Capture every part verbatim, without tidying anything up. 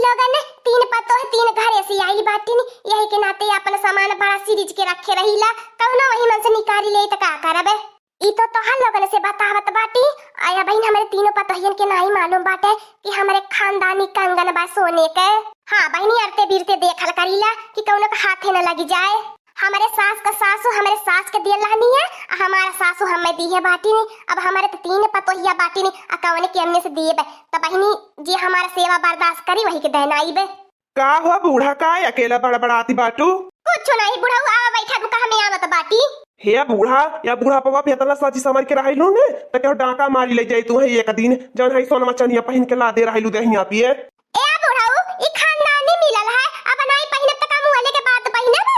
लोगन, तीन पतोह तीन घरे से आइल बाटिन, यही के नाते अपन सामान बड़ा सीरीज के रखे रहीला, कउनो वही मन से निकाली ले त का करबे? ई तो तोहर लोगन से बतावत बाटी। आया बहिन, हमरे तीनों पतोहियन के नाई मालूम बाटे कि हमरे खानदानी कंगन बा सोने के। हाँ बहिनी, अरते बीरते देखल करीला कि कउनो के हाथे न लगी जाए। हमरे सास का सासू हमरे सास के दियल रहनी है, आ हमारा सासू हमें दी है बाटी नहीं। अब हमरे तो तीन पतोहिया बाटी नहीं, आ कौन के हमने से देब? त बहिनी, जे हमारा सेवा बर्दाश्त करी वही के दहनाई बे। का हुआ बूढ़ा, का अकेला बड़बड़ाती बाटू? कुछ नहीं बुढ़ऊ, आवा बैठा, रुका, हमें आवत बाटी। हे बूढ़ा, या बूढ़ा पवा पे इतना सजी समझ के रहिलू ने, त केहू डाका मारी ले जाई तू है एक दिन, जौन है सोनमा चनिया पहिन के ला दे रहिलू देहिया पिए। ए बुढ़ऊ, ई खानदानी मिलल है, अब नाई पहिनब त का मुँह लेके बात पहिनब?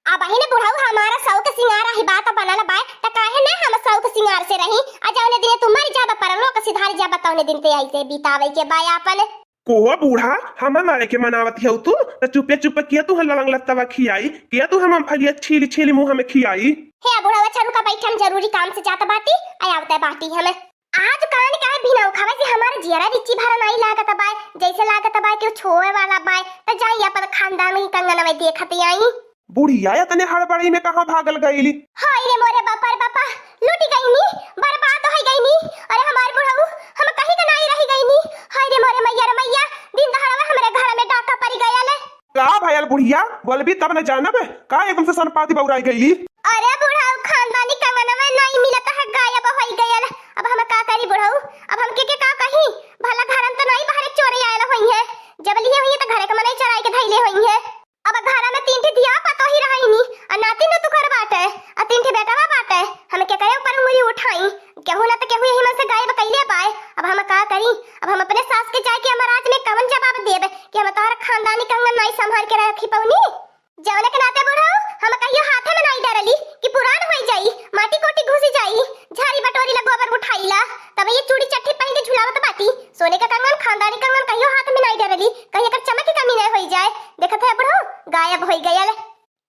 अब बहिन बुढ़ऊ, हमारा शौक सिंगार ही बात बनल बाय, त काहे ना हम शौक सिंगार से रही? आ जौने दिने तू मर जाब, परलोक सिधार जाब, तौने दिन ते ऐसे बितावे के बाय आपन। कोहो बूढ़ा, हम मारे के मनावत हऊ तू, त चुपे चुपे किया तू हम लवंग लत्तवा खियाई, किया तू हम फलिया छीली छीली मुँह में खियाई। हे बुढ़ऊ, अच्छा रुका, बैठ, हम जरूरी काम से जात बाटी, आ आवत बाटी हम। आज कान काहे बिना उखावे से हमार जियरा रिच्ची भरा नाई लागत बाय, जैसे लागत बाय कि छोए वाला बाय, त जाई अपन खानदान की कंगनवा देखत आई। बुढ़िया इतने हड़बड़ी में कहाँ भागल गईली? हाय रे मोरे बापा रे बापा, लूटी गईनी, बर्बाद हो गईनी। अरे हमार बुढ़ऊ, हम कहीं के नाई रह गईनी। हाय रे मोरे मैया रे मैया, दिन दहाड़वा हमरे घर में डाका पड़ गया ले। का भयल बुढ़िया, बोलबी तब न जानब, का एकदम से सनपाती बौराई गईली? अरे बुढ़ऊ, खानदानी कंगनवा नाई मिलत है, गायब हो गयल। अब हम का करी बुढ़ऊ, अब हम के, के का कही? भला घर में तो नाई, बाहर चोरी आयल होई है, जब लिए होई है तो घरे के मनई चोराई के धैले होई है। अब घर में तीन ठे धिया पतोही रहइनी, आ नाती नतुकर बाटे, आ तीन ठे बेटवा बाटे। हम केकरे ऊपर उंगली उठाई? केहू ना त केहू यही मन से गायब कइले बाय। अब हम का करी? अब हम अपने सास के जाए के यमराज में कवन जवाब देब कि हम तोहर खानदानी कंगन नाई संभाल के रखी पौनी? जौने के नाते बुढ़ऊ, हम कहियो हाथे में नाई डरली कि पुरान होई जाई, माटी कोटी घुसी जाई, झारी बटोरी ला गोबर उठाईला, तब ये चूड़ी चट्टी पहिन के झुलावत बाटी। सोने का कंगन, खानदानी कंगन कहियो हाथ में नाई डरली, कहीं एकर चमक की कमी नहीं होई जाए। देखत है बुढ़ऊ, गायब होई गयल।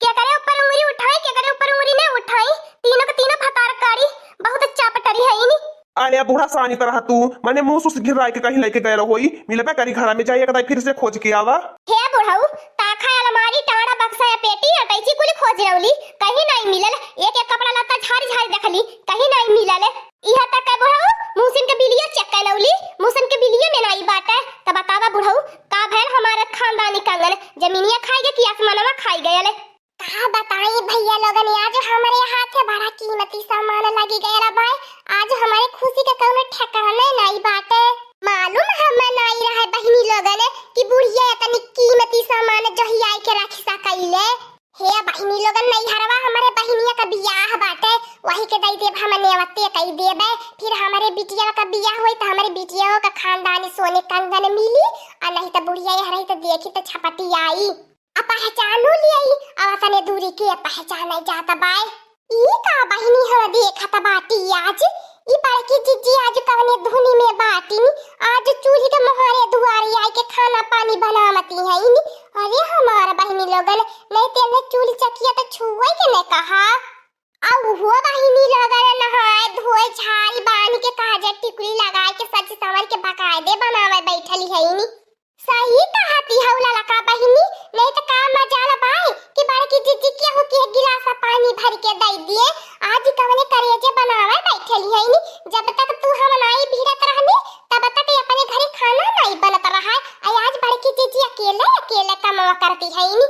केकरे ऊपर उंगली उठाई, केकरे ऊपर उंगली न उठाई, तीनों के तीनों भतार कारी, बहुत चापटरी है इनी। अरे बूढ़ा सानी तरह तू, मने मुंह सुस घिराई के कहीं लेके गयल होई, मिलबे करी घरा में, जाई एक दाई फिर से खोज के आवा। हे बुढ़ऊ, ताखा, अलमारी, टाड़ा, बक्सा या पेटी, अटैची कुल खोज रौली, कहीं नहीं मिलल। एक एक कपड़ा लत्ता झारी झारी देखली, कहीं नहीं मिलल। इहा तक के बुढ़ऊ, मुसिन के बिलिया चेक कर लौली, मुसिन के बिलिया में नाई बाटे। त बतावा बुढ़ऊ, का भयल हमारे खानदानी कंगन, जमीनिया खाई गए कि आसमानवा खाई गयल? का बताई भैया लोगन, आज हमरे हाथे बड़ा कीमती सामान लगी गयल भाई। आज हमारे खुशी के कौनो ठिकाने नाई बाटे। मालूम हम नाई रहे बहिनी लोगन कि बुढ़िया इतनी कीमती सामान जोहियाई के रख सकैले। हे बहिनी लोगन, नैहरवा हमरे बहिनिया का बियाह बाटे, वही के दई देब हम नेवते कई देबे। फिर हमरे बिटिया का बियाह होई त हमरे बिटिया का खानदानी सोने कंगन मिली, आ नहीं त बुढ़िया यह रही त देखी त छपटी आई। आ पहचानू लियाई, आ तने दूरी के पहचान जात बाय। ई का बहिनी हम देखत बाटी आज, ई बड़की जिज्जी आज कवने धुनी में बाटिन, आज चूल्ही के मोहरे दुआरे आई के खाना पानी बनावती हईन। अरे हमार बहिनी लोगन, नहीं तेने चूल्ही चकिया त छुए के न कहा। आ उहो बहिनी लोगन नहाए धोए झाड़ी बांध के काजर टिकुली लगाए के सज संवर के बकायदे बनावे बैठली हईन। सही कहती हौ ललका बहिनी, नहीं त का मजाल बाय कि बड़की जिज्जी केहू के गिलास पानी भर के दई दिए। आज कवने करेजे बनावे बैठली हईन। जब तक तू हम नाई भिड़त रहनी, तब तक अपने घरे खाना नाई बनत रहा। आ आज बड़की जिज्जी अकेले अकेले कमवा करती हईन।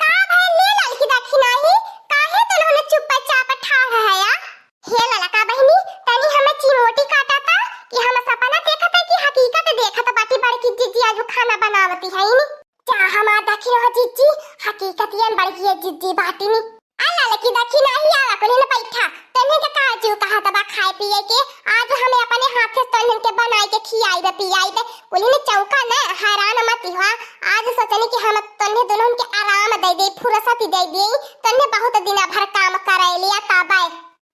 का भइल ले ललकी दखिनाही, काहे दुनों चुप्पा चाप ठाढ़ हया? हे ललका बहिनी, तनी हमें चिमोटी काटा ता कि हम सपना देखत है कि हकीकत देखत बाटी बड़की जिज्जी आजू खाना बनावती हईन। जा हमार दखिन हो जिज्जी, हकीकत ये बड़की ये जिज्जी बाटिनी। आ ललकी दखिनाही आवा कुलिन बैठा, तन्हन के काजू कहत बा खाए पिए के, आज हमें अपने हाथे तन्हन के बनाई के खियाई दे पियाई दे। कुलिन चौका न हैरान मत हुआ, आज सोचनी कि हम तन्हे दुनों के आराम दे दे, फुर्सत दे दे, तन्हे बहुत दिन भर काम करे लिया तबे।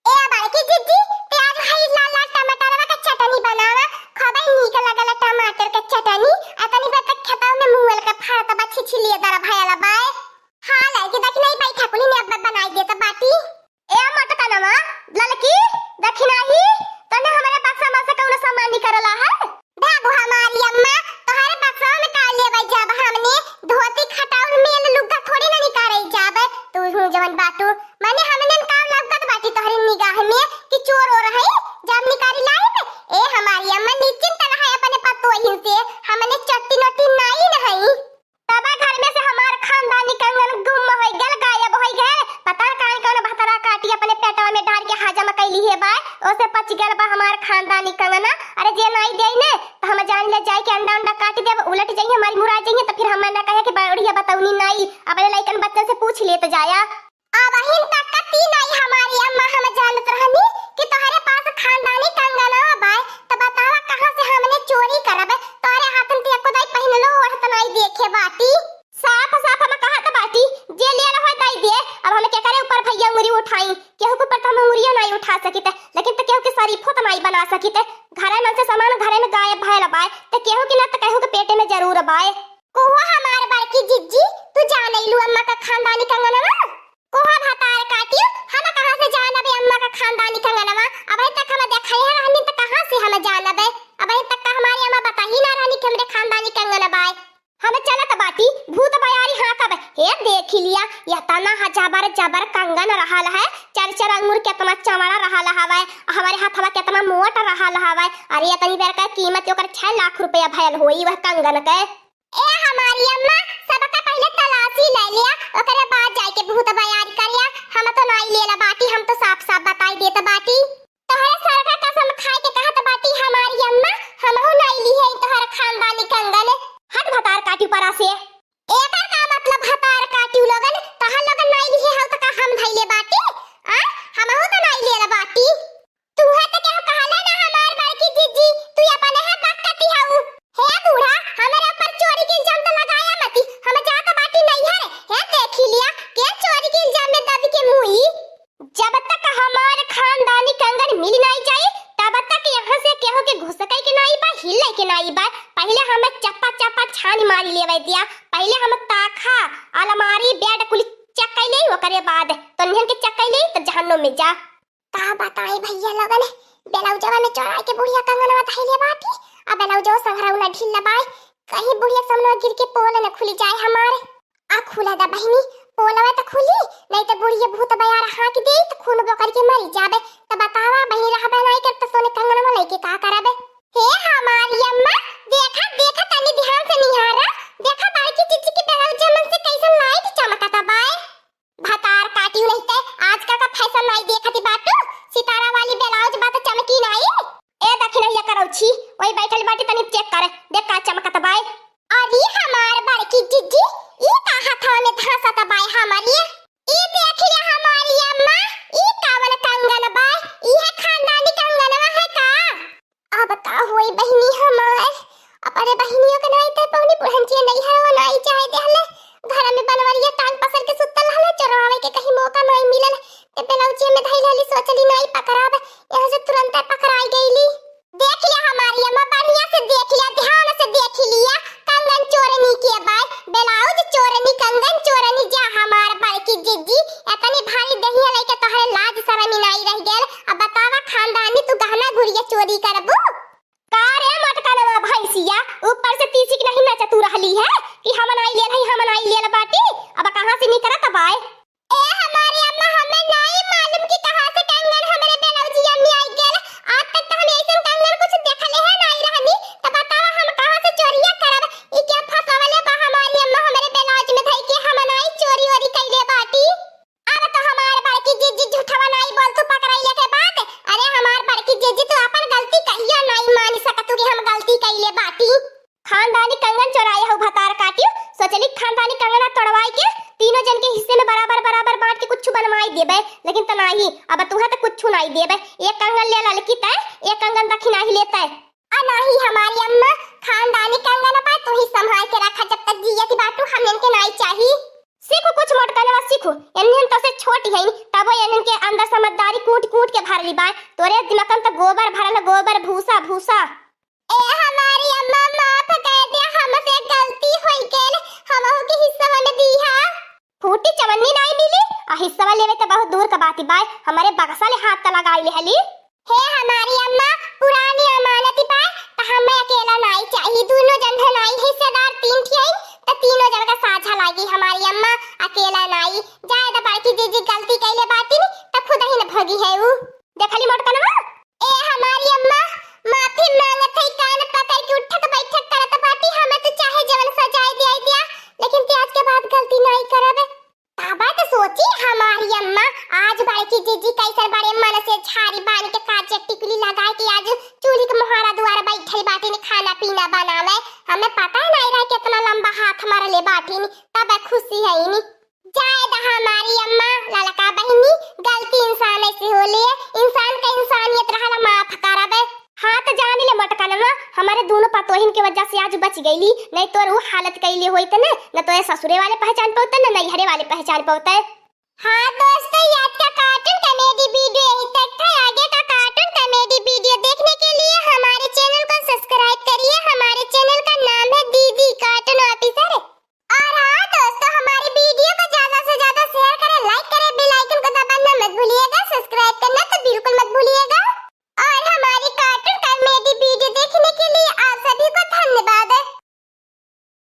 ए बड़की जिज्जी, ते आज हई लाल लाल टमाटरवा के चटनी बनावा, खूबे नीक लगल टमाटर के चटनी। आ तनी बा तक खेतवा में मुअल के फरत बा, छिछिलिए दर भयल बाय। हाँ, लड़की दखिनाही बैठा कुली ने अब बनाई देत बाटी। ए मोटकनवा, ललकी दखिनाही, तने हमरे बक्सा में से कौनो सामान निकलला है? भागो हमारी अम्मा, तोहरे बक्सा में का लेबै जब हम अरे चट्टी नोटी नाई न हई। तबे घर में से हमार खानदानी कंगन गुम होइ गल, गायब होइ गल। पता न काहे कौन भतार काटी अपने पेटवा में डार के हजम कैली है बाय, ओसे पच गल बा हमार खानदानी कंगना। अरे जे नाई देई ने, त हम जान ले जाए के अंडा उंडा काट देब, उलट जाइए, हमारी मुरा जाइए, त फिर हम ना कहे कि बड़िया बतौनी नाई। अपने लइकन बच्चन से पूछ लेत जाया। अबहिन तक का ती नाई हमारी अम्मा, हम जानत रहनी कि तोहरे पास खानदानी कंगनवा बाय, त बतावा कहाँ से हमने चोरी करब? तोहरे हाथन ते एको दाई पहिनलो ओढ़त नाई देखे बाटी। साफ साफ हम कहत बाटी, जे ले रहो दाई दे। अब हम केकरे ऊपर भैया उंगरी उठाई? केहू के ऊपर त हम उंगरिया नाई उठा सकित, लेकिन त केहू के शरीफो त नाई बना सकित। घरे में से सामान घरे में गायब भयल बाय, त केहू के ना त केहू के पेटे में जरूर बाय। कोहो हमार बड़की जिज्जी, तू जान लू अम्मा का खानदानी कंगनवा? कोहा भतार काटियो, हम कहाँ से जानबे अम्मा का खानदानी कंगनवा? अबे तक हम देखे रहनी त कहाँ से हम जानबे? अबे तक का हमारी अम्मा बता ही ना रहनी कि हमरे खानदानी कंगन बाय। हम चलत बाटी, भूत बयारी हाँकब। हे देखी लिया, यतना ह जबर जबर कंगन रहल है, चार चार अंगुर केतना चौड़ा रहल हवै, हमारे हथवा केतना मोट रहल हवै। अरे इतनी बेर का कीमत ओकर छह लाख रुपया भयल होई वह कंगन के। ए हमारी अम्मा, सबका पहिले तलाशी ले लिया, ओकरे बाद जाए के भूत बयारी करिया। हम तो नाई लेला बाटी, हम तो साफ साफ बताई देत बाटी। तोहरे सरगा कसम खाए के कहत बाटी हमारी अम्मा, हमहू नाई लिहे तोहर खानदानी कंगन। हट भतार काटी परा से। एकर का मतलब भतार काटी लोगन, तोहर लोगन नाई लिहे हौ त का हम धैले बाटी? आ, हमहू तो नाई लेला बाटी। तुहे त केहू कहले ना हमार बड़की जिज्जी, तू अपने है बकती हऊ। हे बूढ़ा, हमरे ऊपर चोरी के इल्जाम त लगाया मती, हम जात बाटी नैहर। हे देखी लिया, के चोरी के इल्जाम में दबी के मुई। जब तक हमार खानदानी कंगन मिल नाई जाई, तब तक यहाँ से केहू के घुसकै के नाई बा, हिलै के नाई बा। पहिले हमें चप्पा चप्पा छानी मारी लेवे दिया, पहिले हम ताखा, अलमारी, बेड कुल चेक कै लेई, ओकरे बाद तो निहन के चेक कै लेई तो जहन्नुम में जा। का बताई भैया लोगन, ब्लाउजवा में चोराई के बुढ़िया कंगनवा धइले बाटी, आ ब्लाउजवा संघरौना ढील बाय, कहीं बुढ़िया समनवा गिर के पोल न खुली जाए हमार। आ खुला दा बहिनी, पोलवा त खुली, नहीं त बुढ़िया भूत बयार हाँक देई त खून बोकरि के मरी जाबे। त बतावा बहिनी, रहबे नहीं कर त सोने कंगनवा लइके का करबे? हे हमारी अम्मा, देखा, देखा, तनी ध्यान से निहारा, देखा बड़की जिज्जी के ब्लाउज मन से कैसन लाइट चमकता बाय। भतार काटियो नहीं ते, आजकल का फैशन नाई देखती बाटू, सितारा वाली ब्लाउज बा त चमकी नाई। ए दखिनहिया करौछी, वही बैठल बाटी, तनी चेक कर, देख का चमकत बाय। अरे हमार बड़की जिज्जी, ई का हथवा में धंसत बाय हमारी? ई देख ले हमारी अम्मा, ई कावन कंगन बाय, ई है खानदानी कंगनवा है का? अब का होई बहिनी हमार? अपने बहिनियों के नाई ते पौनी बुढ़ंचिया नैहरवा नाई जाए देहले। घर में बनवरिया टांग पसर के सुतल रहले, चोरवावे के कहीं मौका नाई मिलल। ते ब्लाउजे में धइल हली, सोचली नाई पकड़ाब, यहाँ से तुरंत पकड़ाई गईली। देख लिया हमारी अम्मा, बढ़िया से देख लिया, ध्यान से देख लिया। कंगन चोरनी के बाय, ब्लाउज चोरनी, कंगन चोरनी, जा हमार बड़की जिज्जी, इतनी भारी दहिया लेके तोहरे लाज शरम ही नाई रह गेल। अब बतावा खानदानी तू गहना गुरिया चोरी करबू? का रे मोटकनवा भैंसिया, ऊपर से तीसी के नहीं नचतू रहली है कि हम नाई लेल हई, हम नाई लेल बाटी। अब कहाँ से निकरत बाय? ए हमारी अम्मा, हमें नाई मालूम कि कहाँ से कंगन हमरे ब्लाउजिया में आई गेल। आज तक तो हम ऐसन कंगन कुछ देखले है नाई रहनी। त बतावा हम कहाँ से चोरिया करब? ई क्या फंसावले बा हमारी अम्मा हमरे ब्लाउज में धई के? हम नाई चोरी ओरी कइले बाटी। अब तो हमार बड़की जिज्जी झूठवा नाई बोल तू पकड़ाइले के बाद। अरे हमार बड़की जिज्जी, तू अपन गलती कहियो नाई मानी सकतू कि हम गलती कइले बाटी। खानदानी कंगन चोराए हऊ भतार काटियो, सोचली खानदानी कंगना तोड़वाई के तीनों जन के हिस्से में बराबर बराबर बांट के कुछ बनवाई देबे, लेकिन त नाही, अब तुहे त कुछ नाई देबे। एक कंगन ले ललकी तय, एक कंगन दखिनाही लेतै। आ नाही हमारी अम्मा, खानदानी कंगन बा, तू ही संभाल के रखा, जब तक जियत बाटू हम इनके नाई चाही। सीखू कुछ मोटकनवा सीखू, एनहन तो से छोटी हईन, तबो एनहन के अंदर समझदारी कूट कूट के भरली बा। तोरे दिमागन त गोबर भरल, गोबर, भूसा भूसा। ए हमारी अम्मा, माफ कर दे, हमसे गलती होई गेल, हमहू के हिस्सा में दीहा। फूटी चवन्नी नाई मिली, आ हिस्सा लेवे त बहुत दूर का बात बाय, हमारे बक्सा ले हाथ त लगाई ले हली। हे हमारी अम्मा, पुरानी अमानत बाय, त हमें अकेला नाई चाही, दोनों जन है नाई हिस्सेदार तीन ठियाई, त तीनों जन का साझा लागी हमारी अम्मा, अकेला नाई। जाए द बड़की जिज्जी गलती कइले बाटी नी, त खुद ही न भोगी है ऊ। देखली मोटकनवा? ए हमारी अम्मा, माफी मांगत है, कान पकड़ के उठक बैठक करत बाटी, कि जीजी कैसन बड़े मन से झारी बांध के काजर टिकुली लगाए के आज चूल्ही के मोहारा दुआर बैठल बाटिन, खाना पीना बनावे। हमें पता ही नहीं रहा कितना लंबा हाथ मारले बाटिन, तब खुशी है इनी। जाए दा हमारी अम्मा, ललका बहिनी, गलती इंसान से होले, इंसान का इंसानियत रहला माफ करबे। हाँ तो जान ले मोटकनवा, हमारे दोनों पतोहिन के वजह से आज बच गईली, नहीं तोर वो हालत कैले होइत न, न तो ये ससुरे वाले पहचान पौते, न नैहरे वाले पहचान पौते। हाँ दोस्तों, ये आज का cartoon comedy video यहीं तक था। आगे का cartoon comedy video देखने के लिए हमारे channel को subscribe करिए। हमारे channel का नाम है दीदी